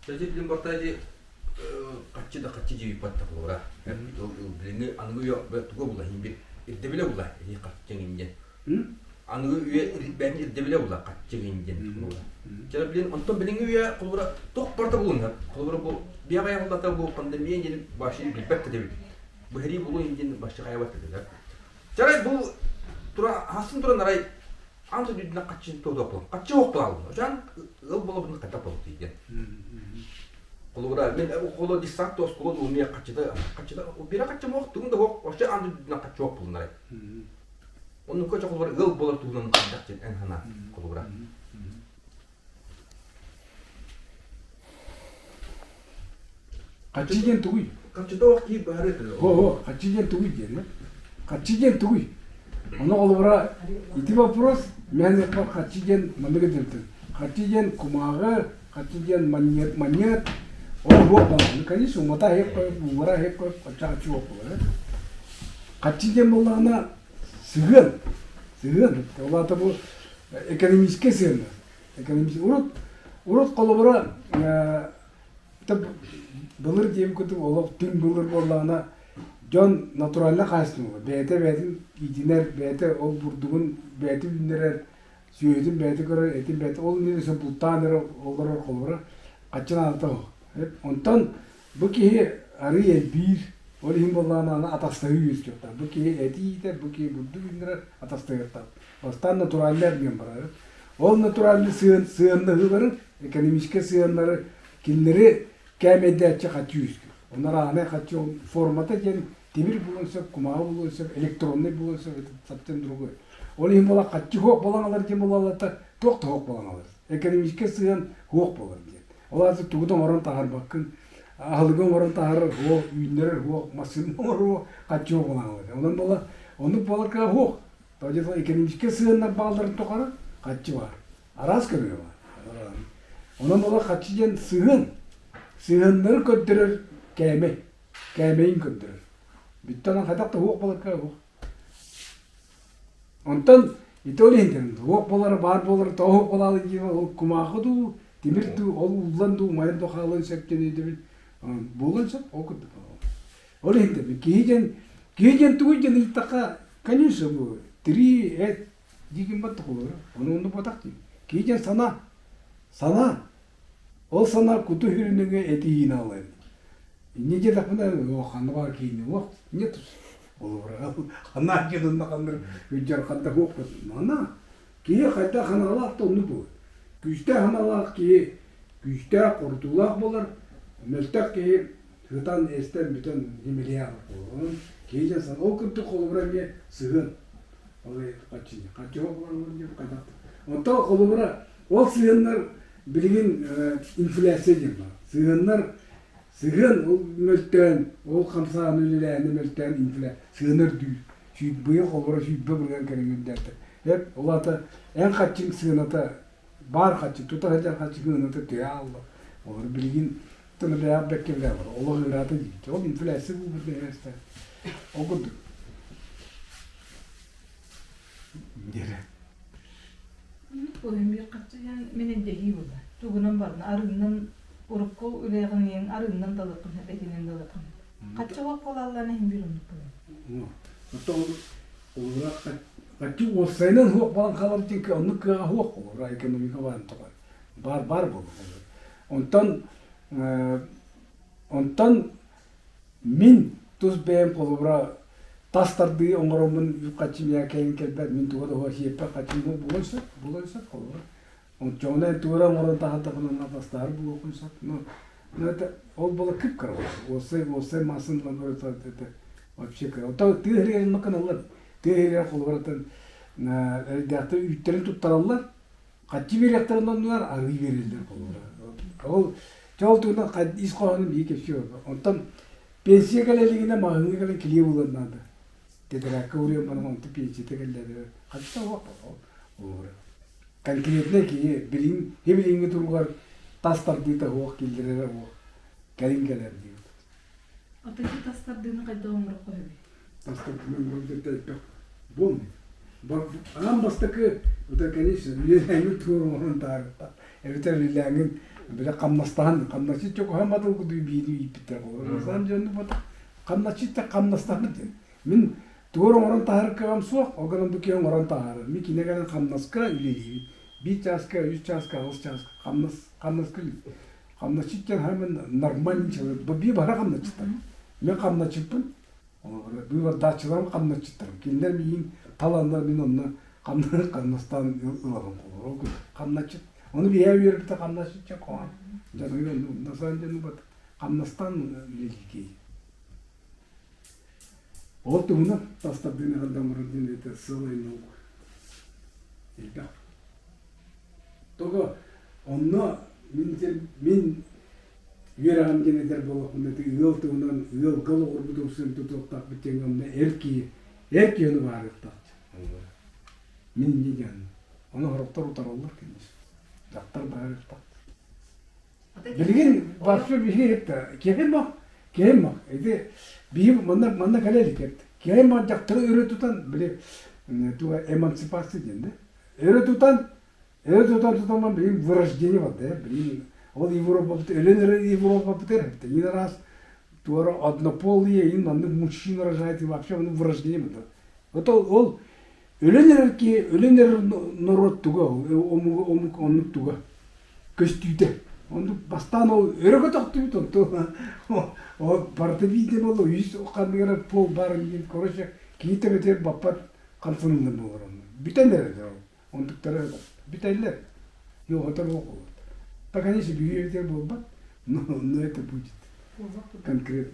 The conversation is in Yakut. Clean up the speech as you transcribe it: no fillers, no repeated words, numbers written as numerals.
Билин барта ди хаччы да хаччы дьиэйбат холобура. Билиҥҥи аныгы үйэ туга була иһин бир ирдэбилэ була ини хаччыҥ инньэ. Аныгы үйэ бэйэтин ирдэбилэ була хаччыҥ инньэн холобура. Чара билин онтон билиҥҥи үйэ холобура туох барыта булунна. Холобура бу биэҕэ айыллата бу пандемия диэн вообще билбэт да Бу сэрии булуо диэн вообще хайабат да Чарай бу тура хасын туран арай аан дойду хаччын туотуохпун. Хаччы суох буолалым. Очан ыал болобун хата болот диэн. Холобура мен холо десант оскуола дуумия хаччыта хаччыта бира хаччы мох тугун да хоқ вообще аан дойдуна хаччы суох булунарай. Оннукка чохолбар ыал болар тугунан хайдах диэн эн хана холобура. Хаччы диэн тугуй? Хаччыта ох киир баары О, хаччы диэн тугуй диэн Хаччы диэн тугуй? Ону холобура ити вопрос мен хаччы диэн маннык этилтин. Хаччы диэн кумааҕы, хаччы диэн манньыат, манньыат ол суох буолар. Ну, конечно, умата аһык қойып, уулара аһык қойып, хаччы хаччы суох буолар. Хаччы диэн буоллаҕына сыһыан, сыһыан. Ол аата бу экономическай сыһыан. Урут, урут холобура былыр диэм курдук олох түҥ былыр буоллаҕына дьон натуральнай хаһаайыстыба бэйэтэ бэйэтин иитинэр, бэйэтэ ол бурдугун бэйэтэ үүннэрэр, сүөһүтүн бэйэтэ көрөр, этин бэйэтэ ол иннинэ өссө бултаан эрэ олорор холобура хаччы наадата суох. Онтон Бу киһи арыый элбиир, ол иһин буоллаҕына аны атастаһыы үөскүөхтээх. Бу киһи эти иитэр, бу киһи бурдук үүннэрэр, атастаһыахтаах. Бастаан натуральный обмен барар. Ол натуральный сыаннаһыылары, экономическай сыаннары кинилэри кээмэйдээччи хаччы үөскүүр. Онно рааһынай хаччы формата диэн тимир буолуон сөп, кумааҕы буолуон сөп, электронный буолуон сөп, это совсем другой. Ол иһин буола хаччы суох буолан алар диэн буолаллар туох да суох буолан алар. Экономическай сыһыан суох буолар диэн. Ол аата тугу да оҥорон таһаарбаккын, аһылыгы оҥорон таһаарар суох, үүннэрэр суох, массыына оҥорор хаччы суох буолан Онон буола, оннук буолар кыра суох. Тоҕо диэтэххэ экономическай сыһыаннар баалларын тухары хаччы баар. Араас көрүҥэ баар. Онон буола хаччы диэн сыһыан, сыһыаннары көрдөрөр кээмэй, кээмэйин көрдөрөр. Бүттэ онон хайдах да суох буолар кыра суох. Онтон ити ол иһин туох буолара баар буолара тоҕо суох буолаалы диир ол кумаахы дуу, тимир дуу, ол ууллан дуу, умайан дуу хаалыан сөп диэн өйдөбүл буолуон сөп, ол курдук. Ол иһин да киһи диэн киһи диэн тугуй диэн ыйыттахха, конечно, бу тирии эт диигин баттах олорор. Ону оннук буотах дии. Киһи диэн санаа. Санаа. Ол санаа куту сүрүнүҥэ этиини алар. Инньэ диэтэхпинэ, оо, ханна баар киһини уох, нет Олобура ханна дьылынна ханныр үддьарханда суох Мана киһи хайдах ханаалаах да оннук буолар. Күүстээх ханаалаах киһи күүстээх, хорутуулаах буолар. Мөлтөх киһи сытан, эстэн бүтэн ньимилийэ аҕар буолар. Онон киһи дьэн сан ол курдук холобура эмиэ сыһыан. Ол хаччы хаччы буолар диэн хайдах. Онтон холобура ол сыһыаннар билигин инфляция диэн баар. Сыһыаннар Сыһыан ол мөлтөөн, ол хамсааһын үлэлээһинэ мөлтөөн инфля сыана үрдүүр. Быйыл холобура 20 бырыһыан кэриҥэ үрдээтэ. Эп ол аата эн хаччыҥ сыаната баар хаччы, тута сылдьар хаччы сыаната төһө аалла. Олор билигин тына бэйэҕэ бэккэ билэҕин. Олох ыараата диибит. Ол инфляция буолбут нэһилиэстэ. Ол курдук. Диэрэ. Биир хаччы диэн мин эндэһии буолла. Тугунан барна арыыннан урукку үлэҕин арыыннан да ылыаххын сөп, этинэн да ылыаххын сөп. Хаччы суох буолаллаан иһин биир оннук буолар. Оттон олора хаччы уопсайынан суох буолан хаалар диэн оннук кыаҕа суох олора экономика баарын тухары. Баар баар буолар. Онтон онтон Мин тус бэйэм холобура тас тардыы оҥороммун үп-харчы миэхэ кэлин кэлбэт, мин туга да суох сиэппэр харчым буолуон сөп, буолуон сөп холобура. Оччоҕуна эн тугу эрэ оҥорон таһаардаххына онно атастаһар буолуоххун сөп. Но, но это ол буола кып-кыра буолар. Уопсай, уопсай массыына ылан көрө это вообще кыра. Оттон тыа сиригэр оннук гыналлар. Тыа сиригэр холобура эрдээхтэр үүттэрин туттараллар, Хаччы биэриэхтэрин оннугар арыы биэрэллэр холобура. Ол дьэ ол туһунан ис хоһоонун биһиги кэпсиэ Онтон пенсия кэлэ илигинэ маҕаһыыҥҥа кэлэн килиэп ылыан наада. Тэтэрээккэ уруйан баран онтон пенсията кэллэ хаччыта суох холобура. Конкретно киһи билигин билиҥҥи туругар тас тардыыта суох киллэрэрэ суох кэлин кэлэр диир. Атыгы тас тардыыны хайдах оҥороххо сөбүй? Тас тардыыны оҥорор элбэх буолмуй. Аан бастакы, это, конечно, үлэлээҥҥин тугу оҥорон таарыппат. Эбэтэр үлэлээҥҥин Бile хамнастаһан, хамначчыт чокуһан батылгы биири ииппиттэр болор. На самом деле вот хамначчыт хамнастаһан диэн. Мин тугу оҥорон таһаар кыаҕым суох, ол гынан бу киһи оҥорон таһаарар. Мин кинигэ кэлэн хамнаска үлэлиибин. Биир чааска, үс чааска, аҕыс чааска хамнас, хамнаска үлэлиибин. Хамначчыт диэн хаһан нормальный человек. Бу бии бара хамначчыттар. Мин хамначчыппын. Быыбардааччыларым хамначчыттарым. Кинилэр миигин таланнар мин онно хамнастаан ылабын холобур. Хамначчыт. Ону биһээ үөрбүтэ хамначчыт чэ хоһоон. Дьон на самом деле вот хамнастаан үлэлиир Ол туһунан тастардыын эҕэрдэ оҥорор диэн это целая наука. Элбэх. Только онно мин мин үөрэҕим диэн этэр буоллахпына ыал туһунан ыалга олоҕурбут упсун тутуохтаахпыт диэҥҥэ онно эр киһи эр киһи ону баарыахтаах мин инньэ диэн ону сорохтор утараллар конечно дьахтар баарыахтаах билигин вообще биһиги это киһи мах киһи мах ити биһи манна манна кэлэ илик эбит киһи мах дьахтары өрө тутан били туга эмансипация диэн да өрө тутан Өлө тутан тутан билигин вырождение барда билигин ол Европабыт өлөн эрэр Европабыт эрэ не раз туора однополые им маннык мужчин рожает и вообще ону вырождение барда вот ол ол өлөн эрэр киһи өлөн эрэр норуот туга омук омук оннук туга көстүүтэ оннук бастаан ол өрө көтөхтүбүт онтон ол барыта биирдэ буолла үс ханнык эрэ пол баар диэн короче киһи төбөтүгэр баппат хамсаныллар буолар онно бүтэн эрэр ол Онтуктара бүтэллэр. Йоҕотор оҕолор. Так конечно, бүһүөбүтэр буолбат, но, но это будет конкретно.